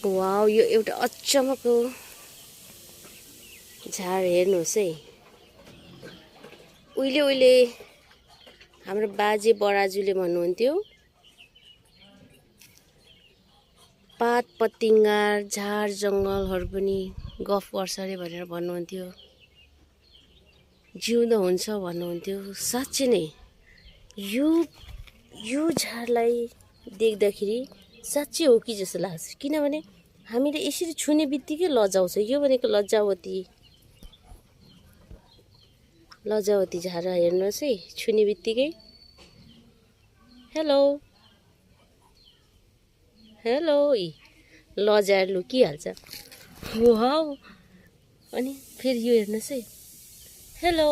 Wow, यो एउटा अचम्मको झार हेर्नुहोस् है। उहिले हाम्रो बाजे बराजुले भन्नुहुन्थ्यो, पात पतिङ्गा झार जङ्गलहरू पनि गफ गर्छ अरे भनेर भन्नुहुन्थ्यो, जिउँदो हुन्छ भन्नुहुन्थ्यो। साँच्चै नै यो झारलाई देख्दाखेरि साँच्चै हो कि जस्तो लाग्छ। किनभने हामीले यसरी छुने बित्तिकै लजाउँछ। यो भनेको लजावती झार हेर्नुहोस् है, छुने बित्तिकै हेलो लजाएर लुकिहाल्छ। वाउ, अनि फेरि यो हेर्नुहोस् है, हेलो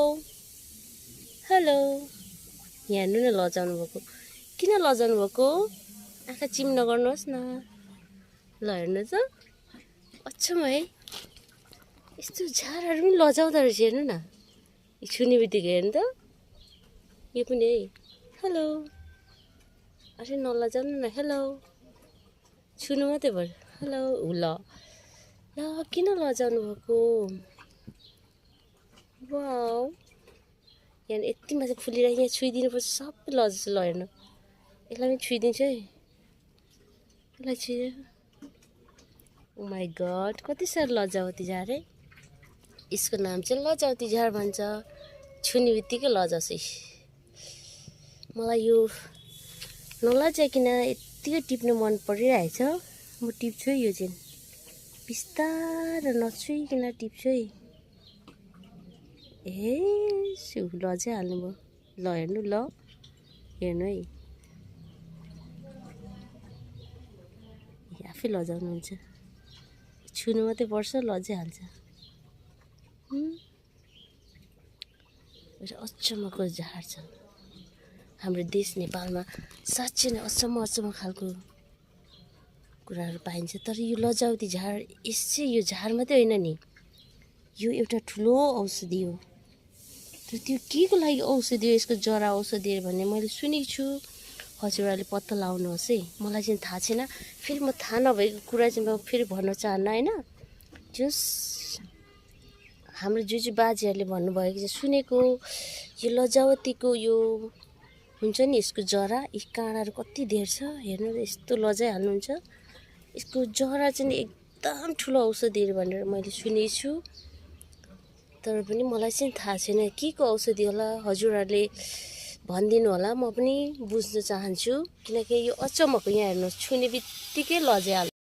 यहाँ हेर्नु न, लजाउनु भएको। किन लजाउनु भएको? आँखा चिम नगर्नुहोस् न। ल हेर्नुहोस् त, अचम्म है, यस्तो झारहरू पनि लजाउँदो रहेछ। हेर्नु न, छुने बित्तिकै हेर्नु त, यो पनि है, हेलो। अरे नलजाउनु न, हेलो, छुनु मात्रै भयो, हेलो। ल किन लजाउनु भएको? वाउ, यहाँ यति माथि फुलिरहेको, यहाँ छुइदिनुपर्छ, सबै लजाउँछ। ल हेर्नु, यसलाई पनि छुइदिन्छु है, यसलाई छुइदिनु। ओ माई गड, कति साह्रो लजावती झार है। यसको नाम चाहिँ लजावती झार भन्छ। छुने बित्तिकै लजाउँछ। मलाई यो नलजाइकन यत्तिकै टिप्नु मन परिरहेछ। म टिप्छु है, यो चाहिँ बिस्तारो नछुइकन टिप्छु है। लजाइहाल्नु भयो। ल हेर्नु, हेर्नु है, आफै लजाउनुहुन्छ। छुनु मात्रै पर्छ, लजाइहाल्छ। अचम्मको झार छ हाम्रो देश नेपालमा। साँच्चै नै अचम्म खालको कुराहरू पाइन्छ। तर यो लजावती झार, यो झार मात्रै होइन नि, यो एउटा ठुलो औषधि हो। तर त्यो के को लागि औषधि हो, यसको जरा औषधि भन्ने मैले सुनेको छु। हजुरहरूले पत्ता लगाउनुहोस् है, मलाई चाहिँ थाहा छैन। फेरि म थाहा नभएको कुरा चाहिँ म फेरि भन्न चाहन्न होइन। जस हाम्रो जुजु बाजेहरूले भन्नुभएको चाहिँ सुनेको, यो लजावतीको यो हुन्छ नि, यसको जरा, यी काँडाहरू कति धेर छ। हेर्नु त, यस्तो लजाइहाल्नुहुन्छ। यसको जरा चाहिँ एकदम ठुलो औषधिहरू भनेर मैले सुनेको छु। तर पनि मलाई चाहिँ थाहा छैन के को औषधि होला। हजुरहरूले भनिदिनु होला, म पनि बुझ्न चाहन्छु। किनकि यो अचम्मको, यहाँ हेर्नुहोस्, छुने बित्तिकै लजाइहाल्छ।